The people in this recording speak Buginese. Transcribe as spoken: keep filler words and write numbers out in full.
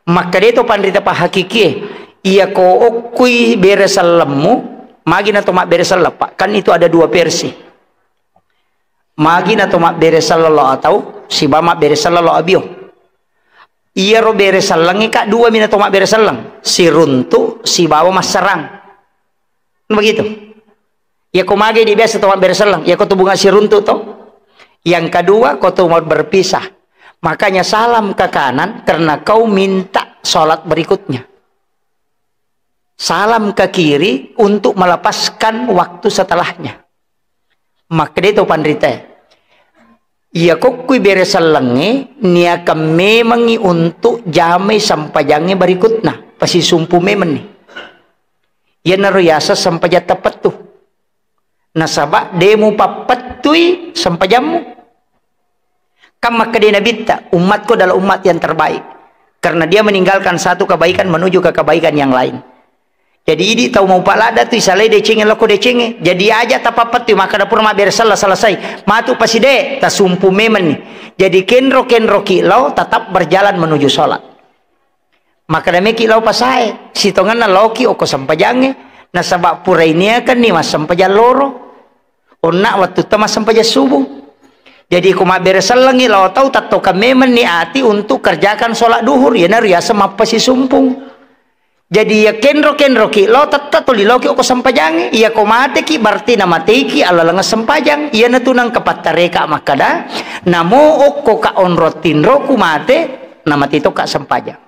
Makkeda to panrita pahakikie, iyako okkui bere sellemmu, magi na to mabbere selleng, Pak? Kan itu ada dua versi. Magi na to mabbere selleng lo atau siba mabbere selleng lo abio. Iyaro bere sellengnge, Kak, dua mi na to mabbere selleng, siruntu sibawa masserang. Begitu. Iyako mage di biasa to mabbere selleng, iyako tu bunga siruntu to. Yang kedua, kau tu mau berpisah. Makanya salam ke kanan karena kau minta sholat berikutnya. Salam ke kiri untuk melepaskan waktu setelahnya. Makkeda to panrita, iya kokkui bere sellengnge niakan memengngi untuk jamai sempajangnge berikutna, pasisumpu memenni. Iyanaro yaseng sempajang tapettu. Nasaba de mupappettui sempajammu. Kan makkeda Nabitta, "Umatku adalah umat yang terbaik, karena dia meninggalkan satu kebaikan menuju ke kebaikan yang lain." Jadi idi tau mau palada tu isalai decengnge loko decengnge. Jadi aja tapappettui, makkeda pura mabbere selleng selesai. Matu paside, tasumpu memenni. Jadi kenro-kenroki lao tetap berjalan menuju sholat. Makkeda meki lao pasae, sitongenna laoki okko sempajangnge, nasaba pura iniakenni massempajang loro. Onna wettutta massempajang subuh. Jadi ko mabbere sellengngi lao tau, tattokang memenni ati untuk kerjakan sholat duhur, iyanaro yaseng mappasisumpung. Jadi iya kenro-kenroki lao, tetta tuli laoki okko sempajangnge. Iya ko mateki, berarti namateiki alaleng sempajang. Iyanatu nengka pattareka makkeda, namo okko ka onrong tinroku mate, namate tokka sempajang.